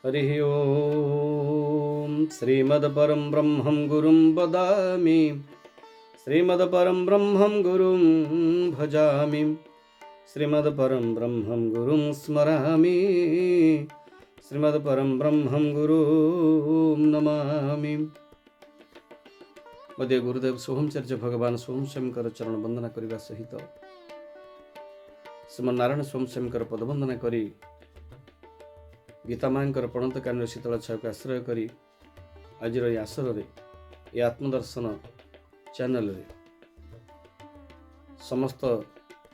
ହରି ଓମ୍। ଶ୍ରୀମଦ୍ ବ୍ରହ୍ମಂ ଗୁରୁಂ ବଦାମି, ଶ୍ରୀମଦ୍ ପରಂ ବ୍ରହ୍ମಂ ଗୁରୁಂ ଭଜାମି, ଶ୍ରୀମଦ୍ ପରಂ ବ୍ରହ୍ମಂ ଗୁରୁଂ ସ୍ମରାମି, ଶ୍ରୀମଦ୍ ପରಂ ବ୍ରହ୍ମಂ ଗୁରୁଂ ନମାମି। ମଧ୍ୟ ଗୁରୁଦେବ ସୋହମଚାର୍ଯ୍ୟ ଭଗବାନ ସୋହମ ସ୍ୱାମୀଙ୍କର ଚରଣ ବନ୍ଦନା କରିବା ସହିତ ଶ୍ରୀମନାରାୟଣ ସୋହମ ସ୍ୱାମୀଙ୍କର ପଦବନ୍ଦନା କରି, ଗୀତା ମାଙ୍କର ପ୍ରଣତ କାନର ଶୀତଳ ଛାୟାକୁ ଆଶ୍ରୟ କରି, ଆଜିର ଏହି ଆସରରେ, ଏ ଆତ୍ମଦର୍ଶନ ଚ୍ୟାନେଲରେ ସମସ୍ତ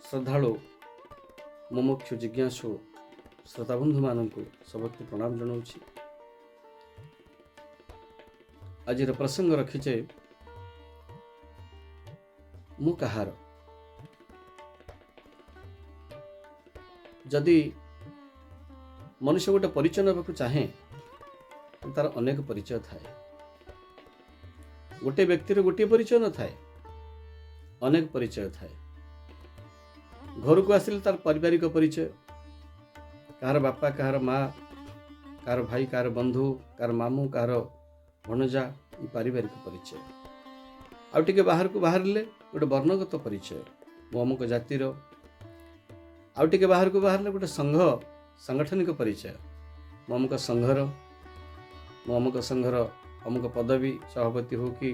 ଶ୍ରଦ୍ଧାଳୁ, ମୁମୁକ୍ଷୁ, ଜିଜ୍ଞାସୁ ଶ୍ରୋତାବନ୍ଧୁମାନଙ୍କୁ ସଭକ୍ତି ପ୍ରଣାମ ଜଣାଉଛି। ଆଜିର ପ୍ରସଙ୍ଗ ରଖିଛେ, ମୁଁ କାହାର? ଯଦି ମନୁଷ୍ୟ ଗୋଟେ ପରିଚୟ ନେବାକୁ ଚାହେଁ, ତାର ଅନେକ ପରିଚୟ ଥାଏ। ଗୋଟେ ବ୍ୟକ୍ତିର ଗୋଟିଏ ପରିଚୟ ନଥାଏ, ଅନେକ ପରିଚୟ ଥାଏ। ଘରକୁ ଆସିଲେ ତାର ପାରିବାରିକ ପରିଚୟ, କାହାର ବାପା, କାହାର ମା, କାହାର ଭାଇ, କାହାର ବନ୍ଧୁ, କାହାର ମାମୁଁ, କାହାର ଭଣଜା, ଏ ପାରିବାରିକ ପରିଚୟ। ଆଉ ଟିକେ ବାହାରକୁ ବାହାରିଲେ ଗୋଟେ ବର୍ଣ୍ଣଗତ ପରିଚୟ, ମୁଁ ଅମୁକ ଜାତିର। ଆଉ ଟିକେ ବାହାରକୁ ବାହାରିଲେ ଗୋଟେ ସଂଘ ସାଙ୍ଗଠନିକ ପରିଚୟ, ମୁଁ ଅମୁକ ସଂଘର, ମୁଁ ଅମୁକ ସଂଘର ଅମୁକ ପଦବୀ, ସଭାପତି ହଉ କି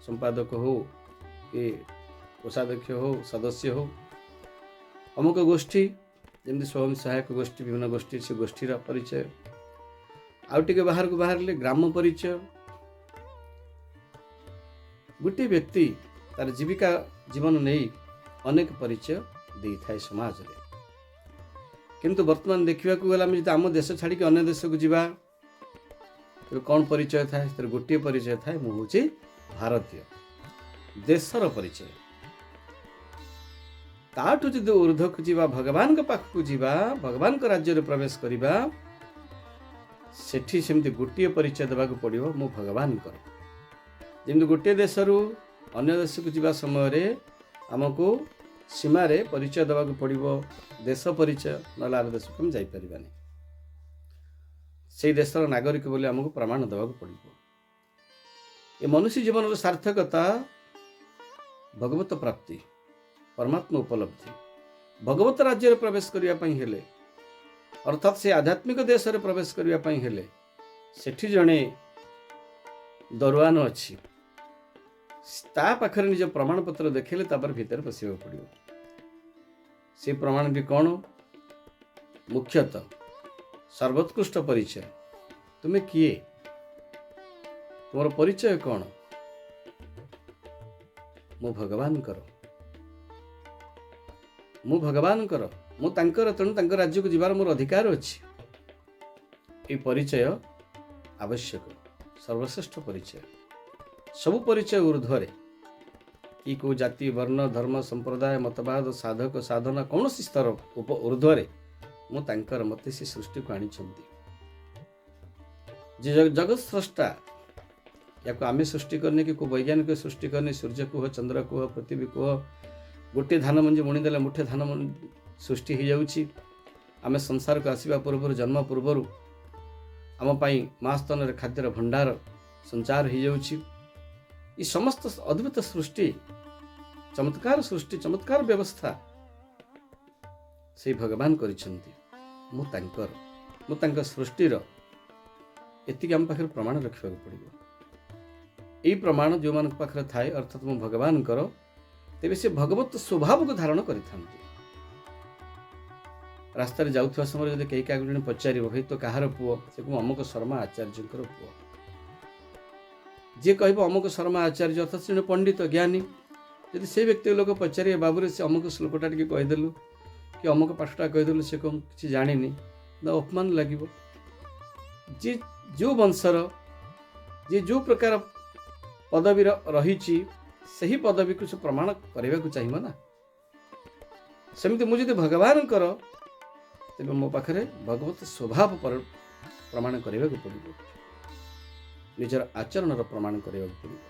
ସମ୍ପାଦକ ହଉ କି କୋଷାଧ୍ୟକ୍ଷ ହଉ, ସଦସ୍ୟ ହଉ। ଅମୁକ ଗୋଷ୍ଠୀ, ଯେମିତି ସ୍ୱୟଂ ସହାୟକ ଗୋଷ୍ଠୀ, ବିଭିନ୍ନ ଗୋଷ୍ଠୀ, ସେ ଗୋଷ୍ଠୀର ପରିଚୟ। ଆଉ ଟିକେ ବାହାରକୁ ବାହାରିଲେ ଗ୍ରାମ ପରିଚୟ। ଗୋଟିଏ ବ୍ୟକ୍ତି ତାର ଜୀବିକା ଜୀବନ ନେଇ ଅନେକ ପରିଚୟ ଦେଇଥାଏ ସମାଜରେ। କିନ୍ତୁ ବର୍ତ୍ତମାନ ଦେଖିବାକୁ ଗଲେ, ଆମେ ଯଦି ଆମ ଦେଶ ଛାଡ଼ିକି ଅନ୍ୟ ଦେଶକୁ ଯିବା, ତେବେ କ'ଣ ପରିଚୟ ଥାଏ? ସେଥିରେ ଗୋଟିଏ ପରିଚୟ ଥାଏ, ମୁଁ ହେଉଛି ଭାରତୀୟ, ଦେଶର ପରିଚୟ। ତାଠୁ ଯଦି ଉର୍ଦ୍ଧ୍ୱକୁ ଯିବା, ଭଗବାନଙ୍କ ପାଖକୁ ଯିବା, ଭଗବାନଙ୍କ ରାଜ୍ୟରେ ପ୍ରବେଶ କରିବା, ସେଠି ସେମିତି ଗୋଟିଏ ପରିଚୟ ଦେବାକୁ ପଡ଼ିବ, ମୁଁ ଭଗବାନଙ୍କର। ଯେମିତି ଗୋଟିଏ ଦେଶରୁ ଅନ୍ୟ ଦେଶକୁ ଯିବା ସମୟରେ ଆମକୁ ସୀମାରେ ପରିଚୟ ଦେବାକୁ ପଡ଼ିବ, ଦେଶ ପରିଚୟ, ନହେଲେ ଆର ଦେଶକୁ ଆମେ ଯାଇପାରିବାନି। ସେଇ ଦେଶର ନାଗରିକ ବୋଲି ଆମକୁ ପ୍ରମାଣ ଦେବାକୁ ପଡ଼ିବ। ଏ ମନୁଷ୍ୟ ଜୀବନର ସାର୍ଥକତା ଭଗବତ ପ୍ରାପ୍ତି, ପରମାତ୍ମା ଉପଲବ୍ଧି। ଭଗବତ ରାଜ୍ୟରେ ପ୍ରବେଶ କରିବା ପାଇଁ ହେଲେ, ଅର୍ଥାତ୍ ସେ ଆଧ୍ୟାତ୍ମିକ ଦେଶରେ ପ୍ରବେଶ କରିବା ପାଇଁ ହେଲେ, ସେଠି ଜଣେ ଦରୱାନ ଅଛି। ତା ପାଖରେ ନିଜ ପ୍ରମାଣପତ୍ର ଦେଖେଇଲେ ତାପରେ ଭିତରେ ପଶିବାକୁ ପଡ଼ିବ। ସେ ପ୍ରମାଣଟି କ'ଣ? ମୁଖ୍ୟତଃ ସର୍ବୋତ୍କୃଷ୍ଟ ପରିଚୟ। ତୁମେ କିଏ? ତୁମର ପରିଚୟ କ'ଣ? ମୁଁ ଭଗବାନଙ୍କର, ମୁଁ ଭଗବାନଙ୍କର, ମୁଁ ତାଙ୍କର, ତେଣୁ ତାଙ୍କ ରାଜ୍ୟକୁ ଯିବାର ମୋର ଅଧିକାର ଅଛି। ଏଇ ପରିଚୟ ଆବଶ୍ୟକ, ସର୍ବଶ୍ରେଷ୍ଠ ପରିଚୟ, ସବୁ ପରିଚୟ ଉର୍ଦ୍ଧ୍ୱରେ। କି କେଉଁ ଜାତି, ବର୍ଣ୍ଣ, ଧର୍ମ, ସମ୍ପ୍ରଦାୟ, ମତବାଦ, ସାଧକ, ସାଧନା, କୌଣସି ସ୍ତର ଉର୍ଦ୍ଧ୍ୱରେ ମୁଁ ତାଙ୍କର, ମୋତେ ସେ ସୃଷ୍ଟିକୁ ଆଣିଛନ୍ତି ଯେ ଜଗତ ସ୍ରଷ୍ଟା। ୟାକୁ ଆମେ ସୃଷ୍ଟି କରିନି କି କେଉଁ ବୈଜ୍ଞାନିକ ସୃଷ୍ଟି କରିନି। ସୂର୍ଯ୍ୟ କୁହ, ଚନ୍ଦ୍ର କୁହ, ପୃଥିବୀ କୁହ, ଗୋଟିଏ ଧାନ ମଞ୍ଜି ବୁଣିଦେଲେ ମୁଠେ ଧାନ ସୃଷ୍ଟି ହେଇଯାଉଛି। ଆମେ ସଂସାରକୁ ଆସିବା ପୂର୍ବରୁ, ଜନ୍ମ ପୂର୍ବରୁ ଆମ ପାଇଁ ମା ସ୍ତନରେ ଖାଦ୍ୟର ଭଣ୍ଡାର ସଞ୍ଚାର ହେଇଯାଉଛି। ଏ ସମସ୍ତ ଅଦ୍ଭୁତ ସୃଷ୍ଟି, ଚମତ୍କାର ସୃଷ୍ଟି, ଚମତ୍କାର ବ୍ୟବସ୍ଥା ସେଇ ଭଗବାନ କରିଛନ୍ତି। ମୁଁ ତାଙ୍କର, ମୁଁ ତାଙ୍କ ସୃଷ୍ଟିର, ଏତିକି ଆମ ପାଖରେ ପ୍ରମାଣ ରଖିବାକୁ ପଡ଼ିବ। ଏଇ ପ୍ରମାଣ ଯେଉଁମାନଙ୍କ ପାଖରେ ଥାଏ, ଅର୍ଥାତ୍ ମୁଁ ଭଗବାନଙ୍କର, ତେବେ ସେ ଭଗବତ ସ୍ୱଭାବକୁ ଧାରଣ କରିଥାନ୍ତି। ରାସ୍ତାରେ ଯାଉଥିବା ସମୟରେ ଯଦି କେହି କାହାକୁ ଜଣେ ପଚାରିବ, ଭାଇ, ତୁ କାହାର ପୁଅ? ସେ କହିବ, ଅମୁକ ଶର୍ମା ଆଚାର୍ଯ୍ୟଙ୍କର ପୁଅ। ଯିଏ କହିବ ଅମୁକ ଶର୍ମା ଆଚାର୍ଯ୍ୟ, ଅର୍ଥାତ୍ ସେ ଜଣେ ପଣ୍ଡିତ, ଜ୍ଞାନୀ। ଯଦି ସେ ବ୍ୟକ୍ତି ଲୋକ ପଚାରିବେ, ବାବୁରେ, ସେ ଅମୁକ ଶ୍ଲୋକଟା ଟିକେ କହିଦେଲୁ କି ଅମୁକ ପାଠଟା କହିଦେଲୁ, ସେ କଣ କିଛି ଜାଣିନି ନା, ଅପମାନ ଲାଗିବ। ଯିଏ ଯେଉଁ ବଂଶର, ଯିଏ ଯେଉଁ ପ୍ରକାର ପଦବୀର ରହିଛି, ସେହି ପଦବୀକୁ ସେ ପ୍ରମାଣ କରିବାକୁ ଚାହିଁବ ନା। ସେମିତି ମୁଁ ଯଦି ଭଗବାନଙ୍କର, ତେବେ ମୋ ପାଖରେ ଭଗବତ ସ୍ୱଭାବ ପ୍ରମାଣ କରିବାକୁ ପଡ଼ିବ, ନିଜର ଆଚରଣର ପ୍ରମାଣ କରିବାକୁ ପଡ଼ିବ।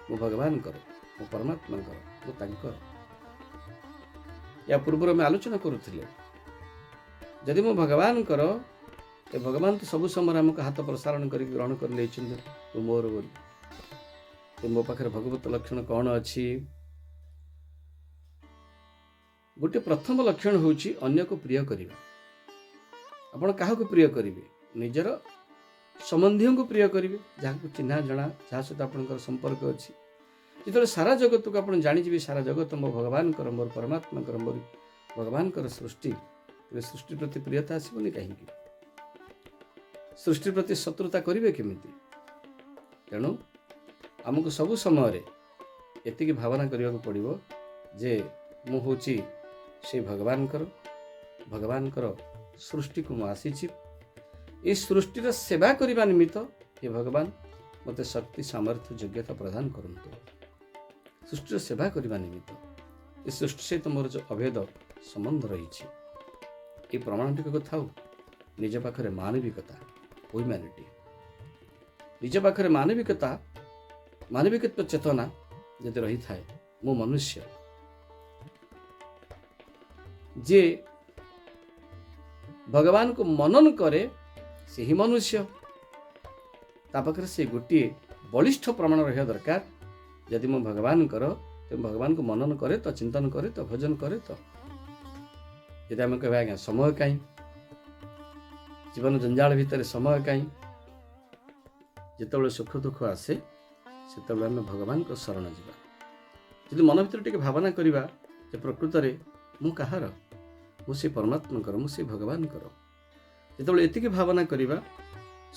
ମୁଁ ଭଗବାନଙ୍କର, ମୁଁ ପରମାତ୍ମାଙ୍କର, ମୁଁ ତାଙ୍କର। ୟା ପୂର୍ବରୁ ଆମେ ଆଲୋଚନା କରୁଥିଲେ, ଯଦି ମୁଁ ଭଗବାନଙ୍କର ଏ ଭଗବାନ ତ ସବୁ ସମୟରେ ଆମକୁ ହାତ ପ୍ରସାରଣ କରିକି ଗ୍ରହଣ କରି ନେଇଛନ୍ତି, ତୁ ମୋର ବୋଲି। ତ ମୋ ପାଖରେ ଭଗବତ ଲକ୍ଷଣ କ'ଣ ଅଛି? ଗୋଟେ ପ୍ରଥମ ଲକ୍ଷଣ ହେଉଛି ଅନ୍ୟକୁ ପ୍ରିୟ କରିବା। ଆପଣ କାହାକୁ ପ୍ରିୟ କରିବେ? ନିଜର ସମ୍ବନ୍ଧୀୟଙ୍କୁ ପ୍ରିୟ କରିବେ, ଯାହାକୁ ଚିହ୍ନା ଜଣା, ଯାହା ସହିତ ଆପଣଙ୍କର ସମ୍ପର୍କ ଅଛି। ଯେତେବେଳେ ସାରା ଜଗତକୁ ଆପଣ ଜାଣିଯିବେ, ସାରା ଜଗତ ମୋ ଭଗବାନଙ୍କର, ମୋର ପରମାତ୍ମାଙ୍କର, ମୋର ଭଗବାନଙ୍କର ସୃଷ୍ଟି, ତେବେ ସୃଷ୍ଟି ପ୍ରତି ପ୍ରିୟତା ଆସିବନି କାହିଁକି? ସୃଷ୍ଟି ପ୍ରତି ଶତ୍ରୁତା କରିବେ କେମିତି? ତେଣୁ ଆମକୁ ସବୁ ସମୟରେ ଏତିକି ଭାବନା କରିବାକୁ ପଡ଼ିବ ଯେ ମୁଁ ହେଉଛି ସେଇ ଭଗବାନଙ୍କର, ଭଗବାନଙ୍କର ସୃଷ୍ଟିକୁ ମୁଁ ଆସିଛି। ଏ ସୃଷ୍ଟିର ସେବା କରିବା ନିମିତ୍ତ ହେ ଭଗବାନ, ମୋତେ ଶକ୍ତି, ସାମର୍ଥ୍ୟ, ଯୋଗ୍ୟତା ପ୍ରଦାନ କରନ୍ତୁ। ସୃଷ୍ଟିର ସେବା କରିବା ନିମିତ୍ତ ଏ ସୃଷ୍ଟି ସହିତ ମୋର ଯେଉଁ ଅଭେଦ ସମ୍ବନ୍ଧ ରହିଛି, ଏ ପ୍ରମାଣ ଟିକକ ଥାଉ। ନିଜ ପାଖରେ ମାନବିକତା, ହ୍ୟୁମାନିଟି, ନିଜ ପାଖରେ ମାନବିକତା, ମାନବିକତ୍ୱ ଚେତନା ଯଦି ରହିଥାଏ, ମୁଁ ମନୁଷ୍ୟ, ଯିଏ ଭଗବାନଙ୍କୁ ମନନ କରେ ସେହି ମନୁଷ୍ୟ, ତା ପାଖରେ ସେ ଗୋଟିଏ ବଳିଷ୍ଠ ପ୍ରମାଣ ରହିବା ଦରକାର। ଯଦି ମୁଁ ଭଗବାନଙ୍କର, ତେବେ ଭଗବାନଙ୍କୁ ମନନ କରେ ତ, ଚିନ୍ତନ କରେ ତ, ଭଜନ କରେ ତ। ଯଦି ଆମେ କହିବା ଆଜ୍ଞା ସମୟ କାହିଁ, ଜୀବନ ଜଞ୍ଜାଳ ଭିତରେ ସମୟ କାହିଁ, ଯେତେବେଳେ ସୁଖ ଦୁଃଖ ଆସେ ସେତେବେଳେ ଆମେ ଭଗବାନଙ୍କ ଶରଣ ଯିବା। ଯଦି ମନ ଭିତରେ ଟିକେ ଭାବନା କରିବା ଯେ ପ୍ରକୃତରେ ମୁଁ କାହାର, ମୁଁ ସେ ପରମାତ୍ମାଙ୍କର, ମୁଁ ସେ ଭଗବାନଙ୍କର, ଯେତେବେଳେ ଏତିକି ଭାବନା କରିବା,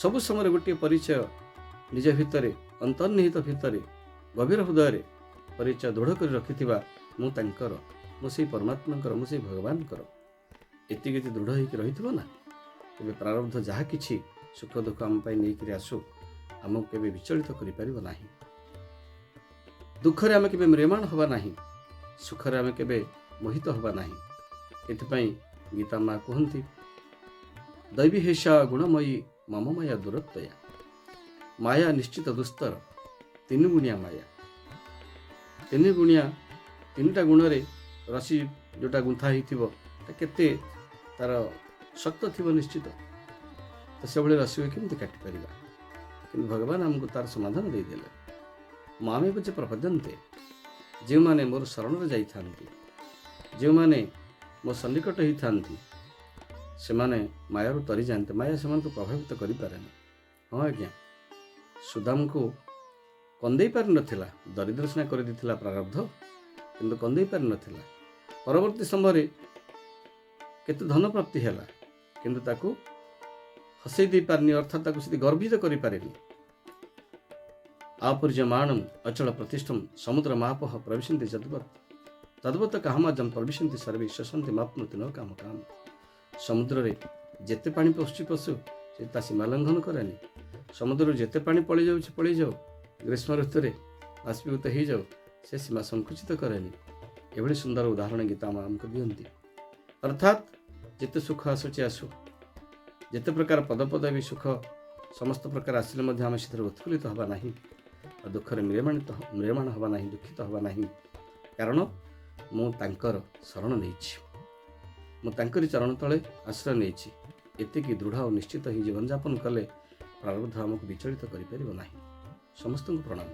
ସବୁ ସମୟରେ ଗୋଟିଏ ପରିଚୟ ନିଜ ଭିତରେ, ଅନ୍ତର୍ନିହିତ ଭିତରେ, ଗଭୀର ହୃଦୟରେ ପରିଚୟ ଦୃଢ଼ କରି ରଖିଥିବା, ମୁଁ ତାଙ୍କର, ମୁଁ ସେଇ ପରମାତ୍ମାଙ୍କର, ମୁଁ ସେଇ ଭଗବାନଙ୍କର, ଏତିକି ଯଦି ଦୃଢ଼ ହେଇକି ରହିଥିବ ନା, ତେବେ ପ୍ରାରବ୍ଧ ଯାହା କିଛି ସୁଖ ଦୁଃଖ ଆମ ପାଇଁ ନେଇକରି ଆସୁ, ଆମକୁ କେବେ ବିଚଳିତ କରିପାରିବ ନାହିଁ। ଦୁଃଖରେ ଆମେ କେବେ ମ୍ରିୟମାଣ ହେବା ନାହିଁ, ସୁଖରେ ଆମେ କେବେ ମୋହିତ ହେବା ନାହିଁ। ଏଥିପାଇଁ ଗୀତା ମା କୁହନ୍ତି, ଦୈବୀ ହେଷା ଗୁଣମୟୀ ମମ ମାୟା ଦୂରତ୍ୱୟା। ମାୟା ନିଶ୍ଚିତ ଦୁସ୍ତର, ତିନି ଗୁଣିଆ ମାୟା, ତିନି ଗୁଣିଆ, ତିନିଟା ଗୁଣରେ ରସି ଯେଉଁଟା ଗୁନ୍ଥା ହେଇଥିବ କେତେ ତାର ଶକ୍ତ ଥିବ ନିଶ୍ଚିତ। ତ ସେଭଳି ରସିକୁ କେମିତି କାଟିପାରିବା? କିନ୍ତୁ ଭଗବାନ ଆମକୁ ତାର ସମାଧାନ ଦେଇଦେଲେ। ମାମେବ ଯେ ପ୍ରପଦ୍ୟନ୍ତେ, ଯେଉଁମାନେ ମୋର ଶରଣରେ ଯାଇଥାନ୍ତି, ଯେଉଁମାନେ ମୋ ସନ୍ନିକଟ ହେଇଥାନ୍ତି, ସେମାନେ ମାୟାରୁ ତରିଯାଆନ୍ତି। ମାୟା ସେମାନଙ୍କୁ ପ୍ରଭାବିତ କରିପାରେନି। ହଁ ଆଜ୍ଞା, ସୁଦାମକୁ କନ୍ଦେଇ ପାରିନଥିଲା, ଦରିଦ୍ର ସିନା କରିଦେଇଥିଲା ପ୍ରାରବ୍ଧ, କିନ୍ତୁ କନ୍ଦେଇ ପାରିନଥିଲା। ପରବର୍ତ୍ତୀ ସମୟରେ କେତେ ଧନ ପ୍ରାପ୍ତି ହେଲା, କିନ୍ତୁ ତାକୁ ହସେଇ ଦେଇପାରିନି, ଅର୍ଥାତ୍ ତାକୁ ସେଠି ଗର୍ବିତ କରିପାରିନି। ଆପର୍ଯ୍ୟମାଣಂ ଅଚଳ ପ୍ରତିଷ୍ଠମ ସମୁଦ୍ର ମାପହ ପ୍ରବିଶନ୍ତି ଯଦ୍ବତ୍ ତଦ୍ବତ କାହମାଜം ପ୍ରବିଶନ୍ତି ସର୍ବେ ଶସନ୍ତି ମାପ୍ନୁତି ନ କାମ କାମ। ସମୁଦ୍ରରେ ଯେତେ ପାଣି ପଶୁଛି ପଶୁ, ସେ ତା ସୀମା ଲଙ୍ଘନ କରେନି। ସମୁଦ୍ରରୁ ଯେତେ ପାଣି ପଳେଇ ଯାଉଛି ପଳେଇ ଯାଉ, ଗ୍ରୀଷ୍ମ ଋତୁରେ ବାଷ୍ପୀଭୂତ ହେଇଯାଉ, ସେ ସୀମା ସଂକୁଚିତ କରେନି। ଏଭଳି ସୁନ୍ଦର ଉଦାହରଣ ଗୀତା ଆମକୁ ଦିଅନ୍ତି। ଅର୍ଥାତ୍ ଯେତେ ସୁଖ ଆସୁଛି ଆସୁ, ଯେତେ ପ୍ରକାର ପଦପଦବୀ ସୁଖ ସମସ୍ତ ପ୍ରକାର ଆସିଲେ ମଧ୍ୟ ଆମେ ସେଥିରେ ଉତ୍ଫୁଲ୍ଲିତ ହେବା ନାହିଁ, ଆଉ ଦୁଃଖରେ ମ୍ରିୟମାଣ ହେବା ନାହିଁ, ଦୁଃଖିତ ହେବା ନାହିଁ। କାରଣ ମୁଁ ତାଙ୍କର ଶରଣ ନେଇଛି, ମୁଁ ତାଙ୍କରି ଚରଣ ତଳେ ଆଶ୍ରୟ ନେଇଛି। ଏତିକି ଦୃଢ଼ ଆଉ ନିଶ୍ଚିତ ହେଇ ଜୀବନଯାପନ କଲେ ପ୍ରାରବ୍ଧ ଆମକୁ ବିଚଳିତ କରିପାରିବ ନାହିଁ। ସମସ୍ତଙ୍କୁ ପ୍ରଣାମ।